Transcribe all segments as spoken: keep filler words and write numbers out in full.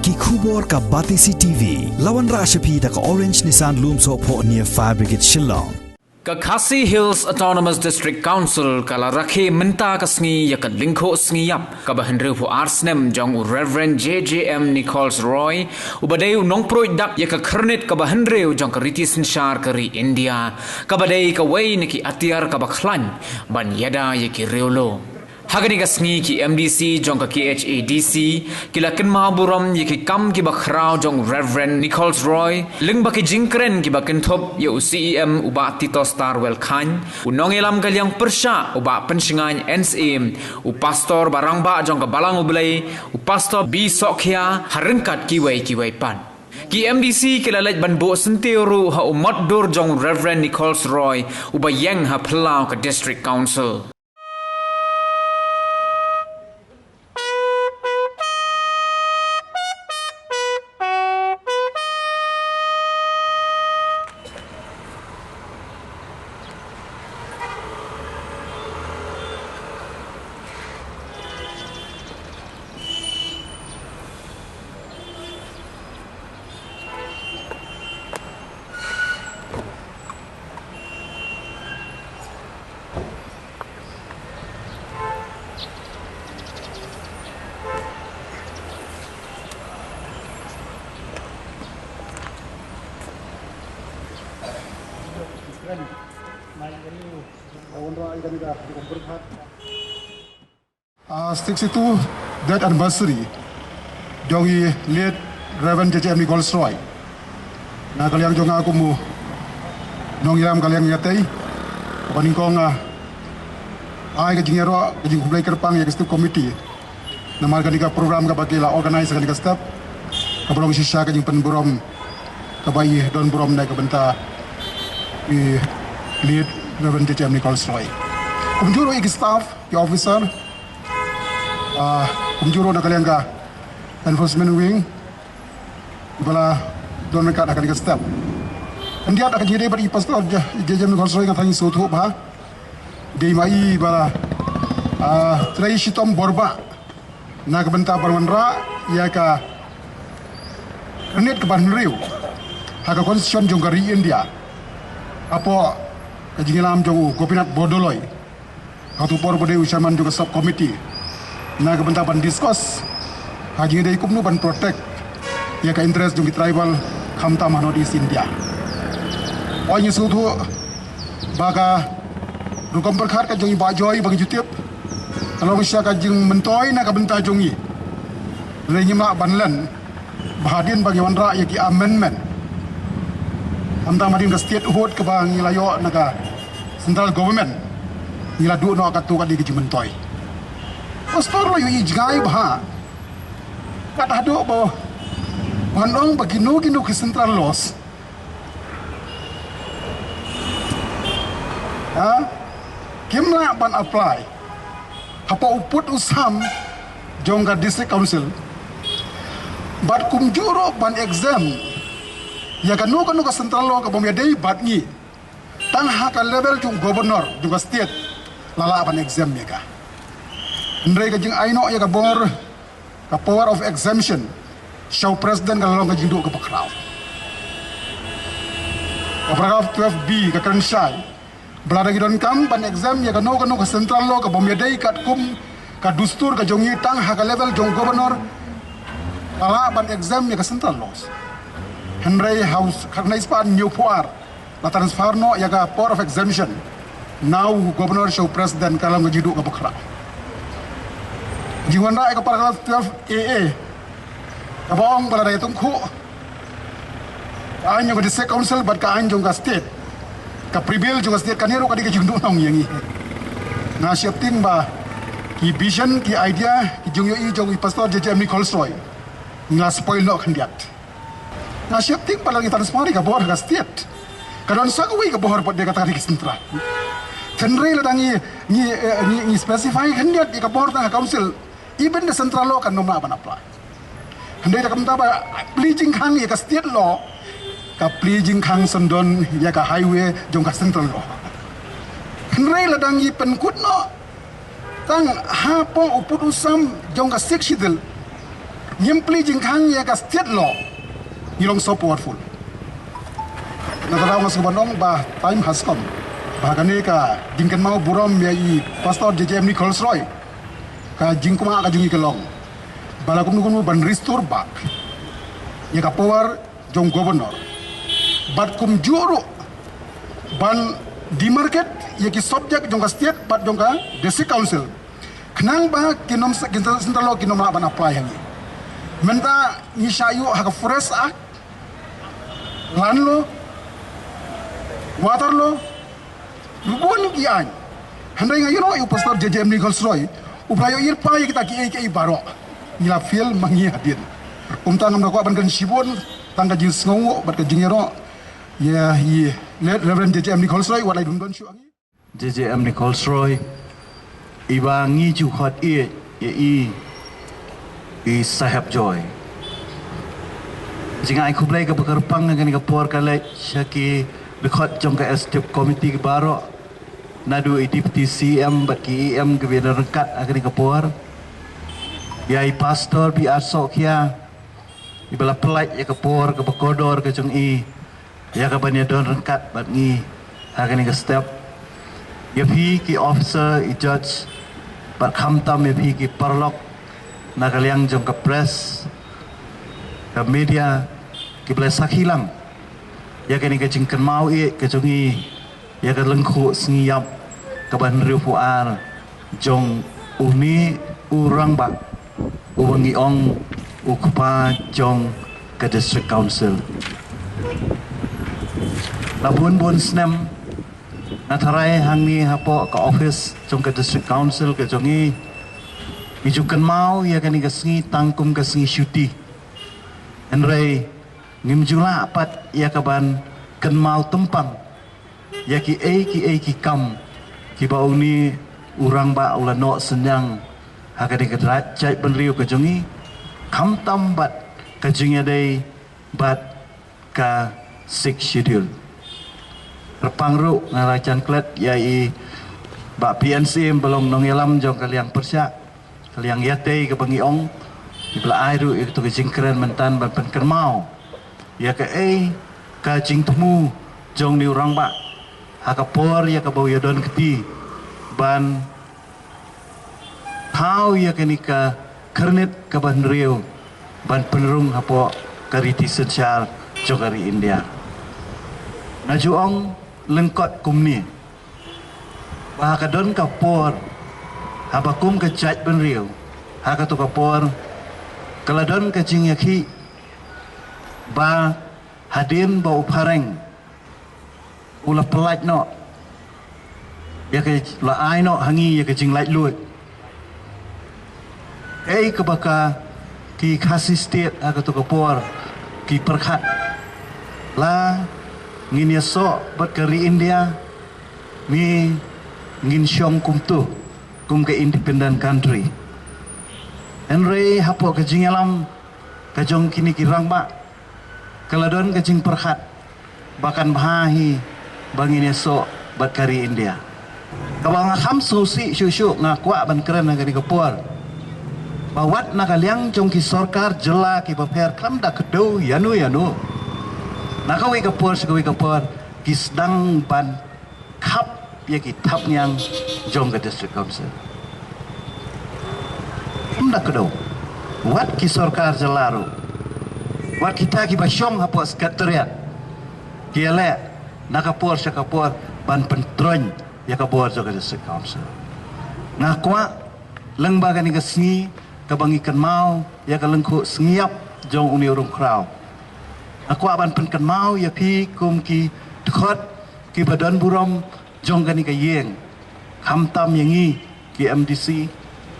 Ki khubor ka Batesi T V, la wanrah sha phi da ka Orange Nissan Lumsohphoh near Fire Brigade Shillong. Ka Khasi Hills Autonomous District Council ka la rakhe mynta ka sngi ïa ka lyngkhuh sngi ïap kaba hynriewphew ar snem jong u Reverend J J M Nichols Roy, uba dei u nongpruid dak ïa ka khyrnit kaba hynriew jong ka riti synshar ka ri India, kaba dei kawei na ki atiar kaba khlaiñ ban ïada ïa ki riewlum. Ha kane ka sngi ki M D C jong ka K H A D C ki la kynmaw burom ïa ki kam kiba khraw jong u Reverend Nichols Roy, lyngba ki jingkren kiba kynthup ïa u C E M u Bah Tito Starwell Chyne, u nongïalam ka liang pyrshah u Bah Pynshngaiñ N Syiem, u Pastor ba rangbah jong ka Balang U Blei, u Pastor B Sohkhia, ha ryngkat kiwei kiwei pat. Ki M D C ki la leit ban buh syntiew ruh ha u motdur jong u Reverend Nichols Roy, uba ïeng ha phyllaw ka District Council. Ah, sixty-two death anniversary jong i late Reverend J J M Nichols Roy. Na ka liang jong nga kum u nongïalam ka liang ïatei, kaba nyngkong, ah, ai ka jingïaroh, ka jingkhublei kyrpang ïa ka Executive Committee namar kane ka program kaba ki la organize kane ka step, kaba long shisha ka jingpynburom kaba i don burom na ka bynta i late Reverend J J M Nichols Roy. Kumjuh ruh ïa ki staff, ki officer, ah, kumjuh ruh na ka liang ka enforcement wing, ba la don ryngkat ha kane ka step. Khyndiat ha ka jingïadei bad i Pastor J J M Nichols Roy, nga tang ïa sngewthuh bha. Dei ma i ba la, ah, trei shitom bor bha na ka bynta ban wanrah ïa ka khyrnit kaba hynriew ha ka constitution jong ka ri India. Hapoh ka jingïalam jong u Gopinath Bordoloi, ha kato ka por ba dei u chairman jong ka sub committee, na ka bynta ban discuss ha jingïadei kumno ban protect ïa ka interest jong ki tribal, khamtam ha North East India. Oi, ngi sngewthuh ba ka rukom pyrkhat ka jong i Bah Joy ba ngi ju tip ka long shisha ka jingmyntoi na ka bynta jong ngi. Hynrei ngim lah ban len ba hadien ba ngi wanrah ïa ki amendment, khamtam hadien ka statehood kaba ngi la ïoh na ka central government, ngi la duh noh katto katne ka jingmyntoi. Pastor la ïohi jngai bha, kat haduh ba ban ong ba kino kino ki central laws, ha, kim lah ban apply hapoh u pud u sam jong ka District Council. Bad kumjuh ruh ban exempt ïa kano kano ka central law ka bym ïadei bad ngi. Tang ha ka level jong u governor jong ka state la lah ban exempt ïa ka. Hynrei ka jingai noh ïa ka bor, ka power of exemption sha u president ka la long ka jingduh kaba khraw. Ka paragraph twelve B ka kren shai ba lada ngi donkam ban exempt ïa kano kano ka central law ka bym ïadei katkum ka dustur ka jong ngi, tang ha ka level jong u governor la lah ban exempt ïa ka central laws. Hynrei ha u khatnai spah hynñiewphew ar la transfer noh ïa ka power of exemption na u governor sha u president, ka long ka jingduh kaba khraw. Jingwanrah ïa ka paragraph twelve A A kaba ong ba lada ïatyngkhuh ka aiñ jong ka District Council bad ka aiñ jong ka state, ka prevail jong ka state, kane ruh ka dei ka jingduhnong ïa ngi. Nga sheptieng ba ki vision, ki idea, ki jingïohi jong i Pastor J J M Nichols Roy ngi la spoil noh khyndiat. Nga sheptieng ba lada ngi transfer ïa ka bor ha ka state, ka don sa kawei ka bor pat de kata ka dei ka central. Hynrei lada ngi, ngi, eh, ngi, ngi specify khyndiat ïa ka bor tang ha council, even the central law kan ym lah ban apply. Hynrei da kumta ba plie jingkhang ïa ka state law, ka plie jingkhang syndon ïa ka highway jong ka central law. Hynrei lada ngi pynkut noh tang hapoh u pud u sam jong ka Sixth Schedule, Ngim plie jingkhang ïa ka state law. Ngi long so powerful. Na ka daw nga sngewbha ban ong ba time has come ba kane ka jingkynmaw burom ïa i Pastor J J M Nichols Roy, ka jingkynmaw ka jong ngi ka long ba la kumno kumno ban restore back ïa ka power jong governor. Bad kumjuh ruh ban demarcate ïa ki subject jong ka state bad jong ka district council. Khnang ba ki nong sa-, ki central law kin ym lah ban apply ha ngi. Mynta ngi shah ïoh ha ka Forest Act, Land Law, Water Law, bun ki aiñ. Hynrei nga ïoh ïa u Pastor J J M Nichols Roy, u ba ïoh ïa pa ïa kita ki ei ki ei baroh. Ngi la fail ma ngi hadien. Kumta ngam da kwah ban kren shibun, tang ka jingsngewnguh bad ka jingïaroh ïa i Late Reverend J J M Nichols Roy, wat la i don don shuh ha ngi. J J M Nichols Roy, i ba ngi ju khot ïa i, i Sahep Joy. Jingai khublei kaba kyrpang ha kane ka por ka leit sha ki dkhot jong ka Executive Committee baroh, naduh i Deputy C M bad ki E M kiba ïadon ryngkat ha kane ka por. Ïa i Pastor B R Sohkhia, i ba la pynlait ïa ka por kaba kordor ka jong i ïa ka ban ïadon ryngkat bad ngi ha kane ka step. Ïa phi ki officer, i judge, bad khamtam ïa phi ki paralok na ka liang jong ka press, ka media, ki ba la sakhi lang ïa kane ka jingkynmaw ïa ka jong ngi ïa ka lyngkhuh sngi ïap kaba hynriew phew ar jong une u rangbah uba ngi ong u kpa jong ka District Council. La bun bun snem nga tharai hangne hapoh ka office jong ka District Council ka jong ngi, ngi ju kynmaw ïa kane ka sngi tang kum ka sngi shuti. Hynrei ngim ju lah pat ïa ka ban kynmaw tympang ïa ki ei ki ei ki kam kiba une u rangbah u la noh synñiang ha kane ka jaitbynriew ka jong ngi, khamtam bad ka jingïadei bad ka Sixth Schedule. Kyrpang ruh nga la jan klet ïa i Bah P N Syiem ba long nongïalam jong ka liang pyrshah, ka liang ïatei kaba ngi ong, i ba la ai ruh ïa kato ka jingkren mynta ban pynkynmaw ïa kaei ka jingthmu jong une u rangbah ha ka por ïa kaba u ïadon kti ban thaw ïa kane ka khyrnit kaba hynriew ban pynrung hapoh ka riti synshar jong ka ri India. Nga ju ong lyngkot kumne ba ha ka don ka por haba kum ka jaitbynriew ha kato ka por ka la don ka jingïakhih ba hadien ba u phareng u la pynlait noh ïa ka, la ai noh ha ngi ïa ka jinglaitluid. Ei kaba ka ki Khasi State ha kato ka por ki pyrkhat, la ngin ïasoh bad ka ri India, ngi ngin shong kumto kum ka independent country. Hynrei hapoh ka jingïalam ka jong kine ki rangbah ka la don ka jingpyrkhat ba kan bha hi ba ngin ïasoh bad ka ri India. Kaba nga kham sngewsih shuh shuh nga kwah ban kren ha kane ka por ba wat na ka liang jong ki sorkar jylla kiba pher khlem da kdew ïano ïano, na kawei ka por sha kawei ka por ki sdang ban khap ïa ki thapniang jong ka District Council. Khlem da kdew, wat ki sorkar jylla ruh, wat kita kiba shong hapoh Secretariat, ki ïaleh na ka por sha ka por ban pyntroiñ ïa ka bor jong ka District Council. Nga kwah lyngba kane ka sngi kaba ngi kynmaw ïa ka lyngkhuh sngi ïap jong une u rung khraw, nga kwah ban pynkynmaw ïa phi kum ki dkhot kiba don burom jong kane ka ïing, khamtam ïa ngi ki M D C,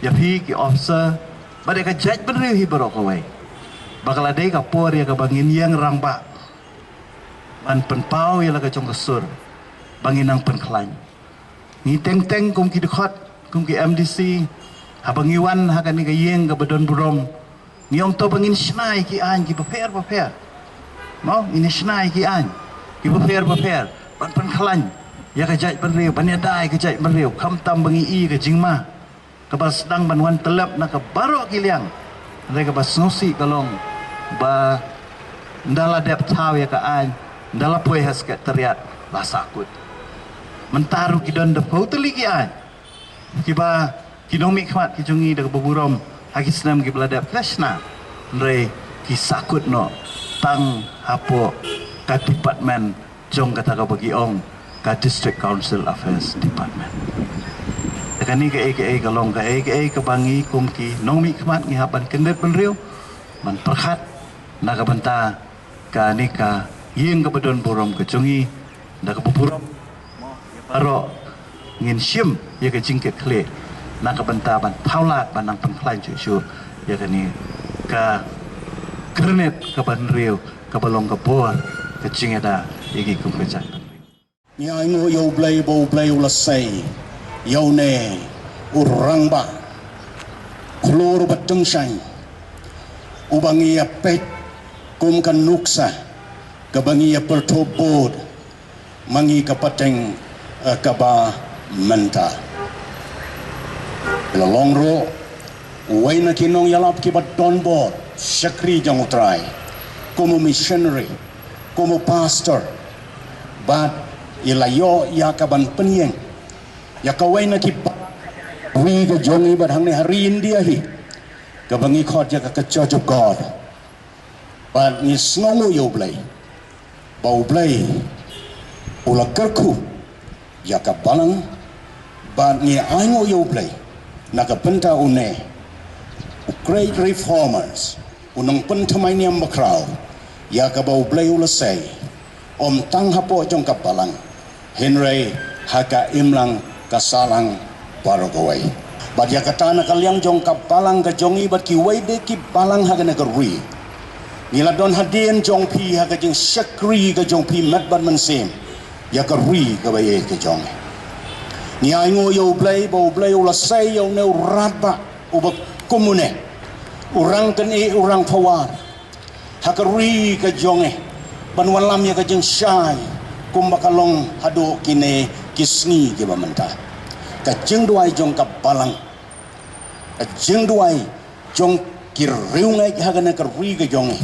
ïa phi ki officer, bad ïa ka jaitbynriew hi baroh kawei, ba ka la dei ka por ïa kaba ngin ïeng rangbah ban pynpaw ïa la ka jong ka sur ba ngin nang pynkhlaiñ. Ngi teng teng kum ki dkhot, kum ki M D C, haba ngi wan ha kane ka ïing kaba don burom, ngi ong to ba ngin shna ïa ki aiñ kiba pher ba pher. Mo, ngin shna ïa ki aiñ kiba pher ba pher ban pynkhlaiñ ïa ka jaitbynriew, ban ïada ïa ka jaitbynriew, khamtam ba ngi i ka jingma kaba sdang ban wan tyllep na ka baroh ki liang Hynrei kaba sngewsih ka long ba ynda la dep thaw ïa ka aiñ, ynda la poi ha sekretariat la sahkut. Mynta ruh ki don da phew tylli ki aiñ kiba ki nongmihkhmat ki jong ngi da kaba burom ha ki snem kiba la dep ki la shna, hynrei ki sahkut noh tang hapoh ka department jong kata kaba ki ong ka District Council Affairs Department. Te kane kaei kaei ka long kaei kaei kaba ngi kum ki nongmihkhmat ngi hap ban kyndit bynriew, ban pyrkhat na ka bynta kane ka ïing kaba don burom ka jong ngi, da kaba burom baroh ngin shim ïa ka jingkitkhlieh na ka bynta ban thaw lad ban nang pynkhlaiñ shuh shuh ïa kane ka kyrnit kaba hynriew kaba long ka bor ka jingïada ïa ngi kum ka jaitbynriew. Ngi ainguh ïa U Blei ba U Blei u la sei ïa une u rangbah khlur bad tyngshaiñ uba ngi ïa peit kum ka nuksa kaba ngi ïa pyrthuh bud ma ngi ka pateng, eh, kaba mynta. La long ruh uwei na ki nongïalap kiba don bor, shakri jong U Trai, kum u missionary, kum u pastor, bad i la ïoh ïa ka ban pynïeng ïa kawei na ki ba ri ka jong i bad hangne ha ri India hi, kaba ngi khot ïa ka, ka Church of God. Bad ngi sngewnguh ïa U Blei ba U Blei u la kyrkhu ïa ka balang, bad ngi ainguh ïa U Blei na ka bynta une u great reformers, u nongpynthymmai niam bakhraw, ïa kaba U Blei u la sei ym tang hapoh jong ka balang, hynrei ha ka imlang ka sahlang baroh kawei. Bad ïa kata na ka liang jong ka balang ka jong i bad kiwei de ki balang ha kane ka ri, ngi la don hadien jong phi ha ka jingshakri ka jong phi met bad mynsiem ïa ka ri kaba ïeit ka jong i. Ngi ainguh ïa U Blei ba U Blei u la sei ïa une u radbah uba kum une, u rangkynnoh, u rangpawar ha ka ri ka jong i ban wallam ïa ka jingshai kumba ka long haduh kine ki sngi kiba mynta. Ka jingduwai jong ka balang, ka jingduwai jong ki riewngeit ha kane ka ri ka jong i,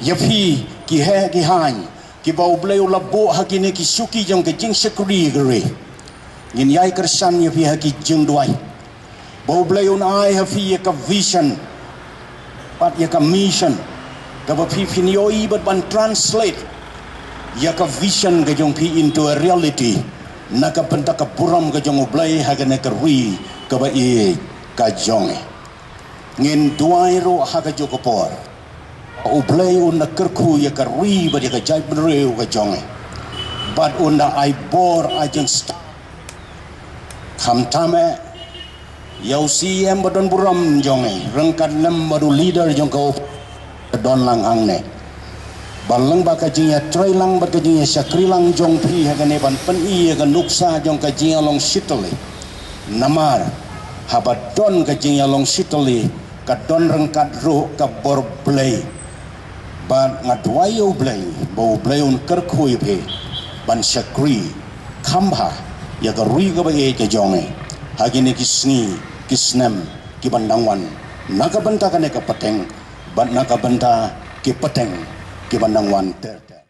ïa phi ki heh ki haiñ kiba U Blei u la buh ha kine ki shuki jong ka jingshakri ka ri, ngin ïai kyrshan ïa phi ha ki jingduwai. Ba U Blei un ai ha phi ïa ka vision bad ïa ka mission kaba phi phin ïohi bad ban translate ïa ka vision ka jong phi into a reality na ka bynta ka burom ka jong U Blei ha kane ka ri kaba ïeit ka jong i. Ngin duwai ruh ha kajuh ka por, U Blei un da kyrkhu ïa ka ri bad ïa ka jaitbynriew ka jong i, bad un da ai bor ai jingstad. Khamtam eh ïa u C E M ba don burom jong i, ryngkat lem bad u leader jong ka, ka don lang hangne, ba lyngba ka jingïatreilang bad ka jingïashakri lang jong phi ha kane ban pyni ïa ka nuksa jong ka jingïalong shitylli. Namar haba don ka jingïalong shitylli, ka don ryngkat ruh ka bor Blei. Bad nga duwai ïa U Blei ba U Blei un kyrkhu ïa phi ban shakri kham bha ïa ka ri kaba ïeit ka jong i ha kine ki sngi ki snem ki ban dang wan, na ka bynta kane ka pateng bad na ka bynta ki pateng ki ban dang wan ter ter.